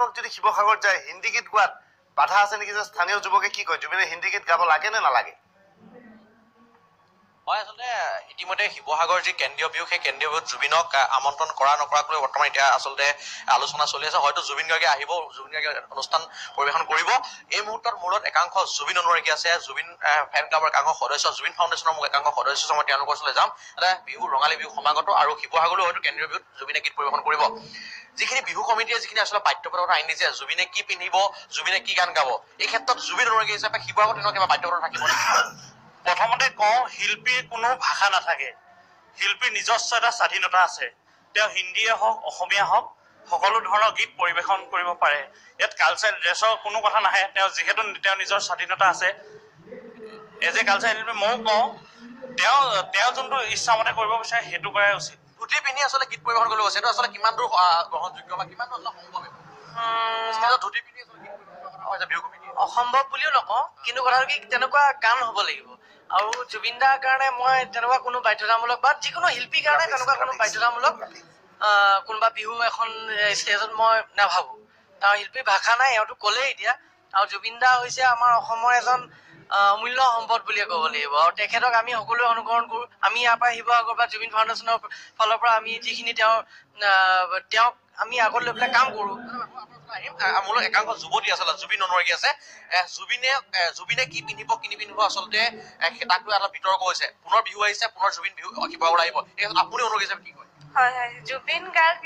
গাৰ্গক যদি শিৱসাগৰত যায় হিন্দী গীত গোৱাত বাধা আছে নেকি? যে স্থানীয় যুৱকে কি কয়, জুবিনে হিন্দী গীত গাব লাগে নে নালাগে? হয়, আচলতে ইতিমধ্যে শিৱসাগৰ যি কেন্দ্ৰীয় বিহু, সেই কেন্দ্ৰীয় বিহুত জুবিনক আমন্ত্ৰণ কৰা নকৰাক লৈ বৰ্তমান এতিয়া আচলতে আলোচনা চলি আছে। হয়তো জুবিন গাৰ্গে আহিব, জুবিন গাৰ্গে অনুষ্ঠান পৰিৱেশন কৰিব। এই মুহূৰ্তত মূলত একাংশ জুবিন অনুৰাগী আছে, জুবিন ফেন ক্লাবৰ একাংশ সদস্য, জুবিন ফাউণ্ডেশ্যনৰ মোক একাংশ সদস্য, মই তেওঁলোকৰ ওচৰলৈ যাম। বিহু, ৰঙালী বিহু সমাগত আৰু শিৱসাগৰলৈ হয়তো কেন্দ্ৰীয় বিহুত জুবিনে গীত পৰিৱেশন কৰিব। যিখিনি বিহু কমিটিয়ে যিখিনি আচলতে বাধ্যবাধকতা আইন দিছে, জুবিনে কি পিন্ধিব, জুবিনে কি গান গাব, এই ক্ষেত্ৰত জুবিন অনুৰাগী হিচাপে শিৱসাগৰত তেনেকুৱা কিবা বাধ্যবাধকতা থাকিব নেকি? প্ৰথমতে কওঁ, শিল্পীৰ কোনো ভাষা নাথাকে। শিল্পীৰ নিজস্ব এটা স্বাধীনতা আছে। তেওঁ হিন্দীয়ে হওক, অসমীয়া হওক, সকলো ধৰণৰ গীত পৰিৱেশন কৰিব পাৰে। ইয়াত কালচাৰ ড্ৰেছৰ কোনো কথা নাহে। তেওঁ যিহেতু তেওঁৰ নিজৰ স্বাধীনতা আছে, এজ এ কালচাৰ শিল্পী ময়ো কওঁ, তেওঁ যোনটো ইচ্ছামতে কৰিব বিচাৰে সেইটো কৰাই উচিত। ধুতি পিন্ধি আচলতে গীত পৰিৱেশন কৰিব, সেইটো আচলতে কিমান দূৰ গ্ৰহণযোগ্য বা কিমান দূৰ সম্ভৱ? ধুতি পিন্ধি আচলতে গীত পৰিৱেশন বিহু কমিটিয়ে অসম্ভৱ বুলিও নকওঁ, কিন্তু কথাটো কি, তেনেকুৱা গান হ'ব লাগিব। আৰু জুবিন দাৰ কাৰণে মই তেনেকুৱা কোনো বাধ্যতামূলক বা যিকোনো শিল্পীৰ কাৰণে তেনেকুৱা কোনো বাধ্যতামূলক কোনোবা বিহু এখন ষ্টেজত মই নাভাবোঁ। আৰু শিল্পীৰ ভাষা নাই, এওঁতো ক'লেই এতিয়া। আৰু জুবিন দা হৈছে আমাৰ অসমৰ এজন অমূল্য সম্পদ বুলিয়ে ক'ব লাগিব, আৰু তেখেতক আমি সকলোৱে অনুকৰণ কৰোঁ। আমি ইয়াৰ পৰা শিৱসাগৰ বা জুবিন ফাউণ্ডেশ্যনৰ ফালৰ পৰা আমি যিখিনি তেওঁক আমি আগত লৈ পেলাই কাম কৰোঁ। মোৰ একাংশ যুৱতী আচলতে জুবিন অনুৰাগী আছে। জুবিনে কি পিন্ধিব কি নিপিন্ধিব আচলতে তাক লৈ অলপ বিতৰ্ক হৈছে। পুনৰ বিহু আহিছে, পুনৰ জুবিন বিহু শিৱসাগৰ আহিব, এই আপুনি অনুৰাগী হিচাপে কি কয়? হয় হয়, জুবিন গাৰ্গ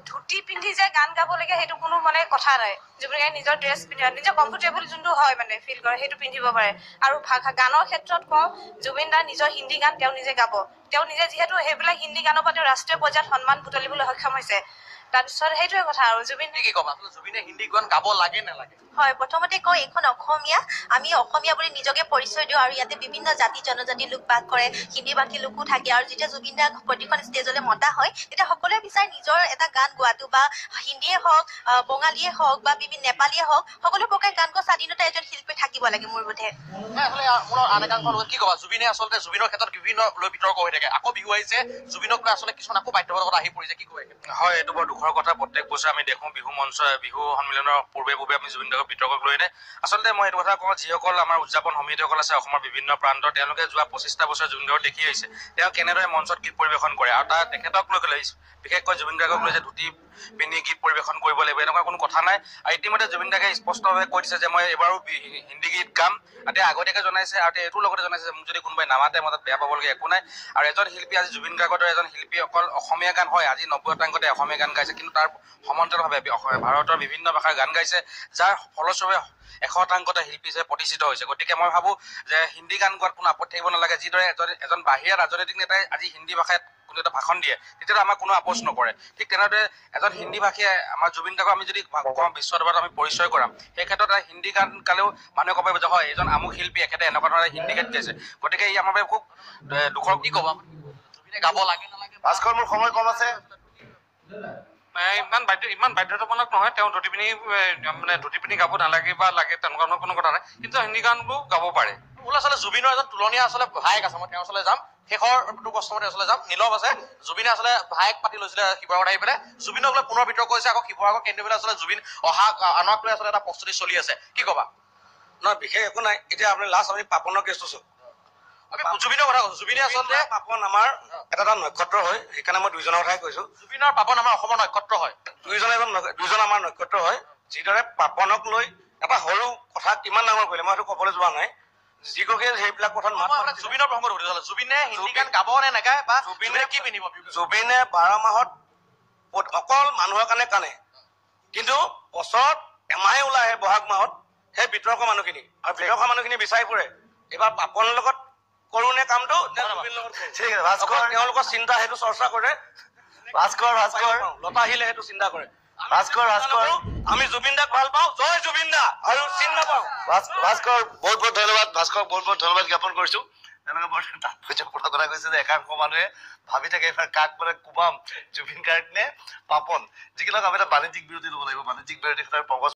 ধুতি পিন্ধি যে গান গাব লাগে সেইটো কোনো মানে কথা নাই। জুবিন গাৰ্গে নিজৰ ড্ৰেছ পিন্ধি নিজৰ কমফৰ্টেবল যোনটো হয় মানে ফিল কৰে সেইটো পিন্ধিব পাৰে। আৰু ভাষা গানৰ ক্ষেত্ৰত কওঁ, জুবিন দাৰ নিজৰ হিন্দী গান তেওঁ নিজে গাব। তেওঁ নিজে যিহেতু সেইবিলাক হিন্দী গানৰ পৰা তেওঁ ৰাষ্ট্ৰীয় পৰ্যায়ত সন্মান বুটলিবলৈ সক্ষম হৈছে। তাৰপিছত সেইটোৱে কথা। আৰু জুবিন কি ক'বা, জুবিনে হিন্দী গান গাব লাগে নালাগে? হয়, প্ৰথমতে কওঁ এইখন অসমীয়া, আমি অসমীয়া বুলি নিজকে পৰিচয় দিওঁ। আৰু ইয়াতে বিভিন্ন জাতি জনজাতিৰ লোক বাস কৰে, হিন্দী ভাষী লোকো থাকে। আৰু যেতিয়া জুবিন দাক প্ৰতিখন ষ্টেজলৈ মতা হয় তেতিয়া সকলোৱে বিচাৰে নিজৰ এটা গান গোৱাটো, বা হিন্দীয়ে হওক, বঙালীয়ে হওক বা বিভিন্ন নেপালীয়ে হওক, সকলো প্ৰকাৰে গান গোৱা স্বাধীনতা এজন শিল্পী থাকিব লাগে মোৰ বোধে। মোৰ আন একাংশ লোকে কি ক'বা, জুবিনে আচলতে জুবিনৰ ক্ষেত্ৰত বিভিন্ন লৈ বিতৰ্ক হৈ থাকে, আকৌ বিহু আহিছে, জুবিনক লৈ আচলতে কিছুমান আকৌ বাধ্যবাধকতা আহি পৰিছে, কি কয়? হয়, এইটো বৰ দুখৰ কথা। প্ৰত্যেক বছৰে আমি দেখোঁ বিহু মঞ্চ, বিহু সন্মিলনৰ পূৰ্বে পূৰ্বে আমি জুবিন গাৰ্গক বিতৰ্কক লৈ আনে। আচলতে মই এইটো কথা কওঁ, যিসকল আমাৰ উদযাপন সমিতিসকল আছে অসমৰ বিভিন্ন প্ৰান্তৰ, তেওঁলোকে যোৱা 25টা বছৰ জুবিন গাৰ্গক দেখি আহিছে তেওঁ কেনেদৰে মঞ্চত গীত পৰিৱেশন কৰে। আৰু তাৰ তেখেতক লৈ গ'লে বিশেষকৈ জুবিন গাৰ্গক লৈ যে ধুতি পিন্ধি গীত পৰিৱেশন কৰিব লাগিব এনেকুৱা কোনো কথা নাই। আৰু ইতিমধ্যে জুবিন গাৰ্গে স্পষ্টভাৱে কৈ দিছে যে মই এইবাৰো হিন্দী গীত গাম, আৰু তেওঁ আগতীয়াকৈ জনাইছে। আৰু তেওঁ এইটোৰ লগতে জনাইছে যে মোক যদি কোনোবাই নামাতে মই তাত বেয়া পাবলগীয়া একো নাই। আৰু এজন শিল্পী, আজি জুবিন গাৰ্গৰ দৰে এজন শিল্পী অকল অসমীয়া গান হয়, আজি 90% অসমীয়া গান গাইছে, কিন্তু তাৰ সমান্তৰালভাৱে ভাৰতৰ বিভিন্ন ভাষাৰ গান গাইছে, যাৰ ফলস্বৰূপে 100% শিল্পী হিচাপে প্ৰতিষ্ঠিত হৈছে। গতিকে মই ভাবোঁ যে হিন্দী গান গোৱাত কোনো আপত্তি থাকিব নালাগে। যিদৰে এজন বাহিৰা ৰাজনৈতিক নেতাই আজি হিন্দী ভাষাত কোনো এটা ভাষণ দিয়ে তেতিয়াতো আমাক কোনো আপোচ নকৰে, ঠিক তেনেদৰে এজন হিন্দী ভাষীয়ে আমাৰ জুবিন গাৰ্গক আমি যদি কওঁ বিশ্ব দৰবাৰত আমি পৰিচয় কৰাম, সেই ক্ষেত্ৰত হিন্দী গান গালেও মানুহে ক'ব পাৰিব যে হয় এজন আমুক শিল্পী এখেতে এনেকুৱা ধৰণে হিন্দী গান গাইছে। গতিকে ই আমাৰ বাবে খুব দুখৰ। কি ক'ব, জুবিনে গাব লাগে নালাগে? ভাস্কৰ, মোৰ সময় কম আছে। ইমান বাধ্যতামূলক নহয়, তেওঁ ধুতি পিন্ধি মানে ধুতি পিন্ধি গাব নালাগে বা লাগে তেনেকুৱা ধৰণৰ কোনো কথা নাই, কিন্তু হিন্দী গানবোৰ গাব পাৰে। মোলৈ আচলতে জুবিনৰ এজন তুলনীয়া আচলতে ভায়েক আছে, মই তেওঁৰ ওচৰলৈ যাম। শেষৰটো প্ৰশ্ন মই তেওঁৰ ওচৰলৈ যাম। নীলভ আছে, জুবিনে আচলতে ভায়েক পাতি লৈছিলে শিৱসাগৰত আহি পেলাই, জুবিনক লৈ পুনৰ বিতৰ্ক হৈছে। আকৌ শিৱসাগৰ কেন্দ্ৰীয় আচলতে জুবিন অহা আনক লৈ আচলতে এটা প্ৰস্তুতি চলি আছে, কি ক'বা? নহয়, বিশেষ একো নাই। এতিয়া আপুনি লাষ্ট আমি পাপনৰ কেছটো চাওক। আমি জুবিনৰ কথা কৈছো, জুবিনে আচলতে পাপন আমাৰ এটা এটা নক্ষত্ৰ হয়, সেইকাৰণে মই দুইজনৰ কথাই কৈছো। জুবিনৰ পাপন আমাৰ অসমৰ নক্ষত্ৰ হয়, দুইজন আমাৰ নক্ষত্ৰ হয়। যিদৰে পাপনক লৈ এটা সৰু কথা কিমান ডাঙৰ কৰিলে, মই সেইটো ক'বলৈ যোৱা নাই। যিগৰাকীয়ে সেইবিলাক কথাত মাত জুবিনৰ প্ৰসংগত সুধিছো, জুবিনে হিন্দী গান গাব নে নাগায় বা জুবিনে কি পিন্ধিব? জুবিনে 12 মাহত অকল মানুহৰ কাৰণে কানে, কিন্তু বছৰত এমাহে ওলাই আহে বহাগ মাহত সেই বিতৰ্ক মানুহখিনি, আৰু বিতৰ্ক মানুহখিনি বিচাৰি ফুৰে এইবাৰ পাপনৰ লগত কৰো নে কামটো তেওঁলোকৰ চিন্তা সেইটো চৰ্চা কৰে। ভাস্কৰ ভাস্কৰ লতা আহিলে সেইটো চিন্তা কৰে। ভাস্কৰ ভাস্কৰ আমি জুবিন দাক ভাল পাওঁ, জয় জুবিন দা, আৰু চিন নাপাওঁ। ভাস্কৰ বহুত বহুত ধন্যবাদ। ভাস্কৰ বহুত বহুত ধন্যবাদ জ্ঞাপন কৰিছো। তেওঁলোকে বৰ তাৎপৰ্যপূৰ্ণ কথা কৈছে যে একাংশ মানুহে ভাবি থাকে এইবাৰ কাক মানে কোবাম, জুবিন গাৰ্গ নে পাপন। যিবিলাক আমি এটা বাণিজ্যিক বিৰতি ল'ব লাগিব, বাণিজ্যিক বিৰতিৰ ক্ষেত্ৰত পংকজ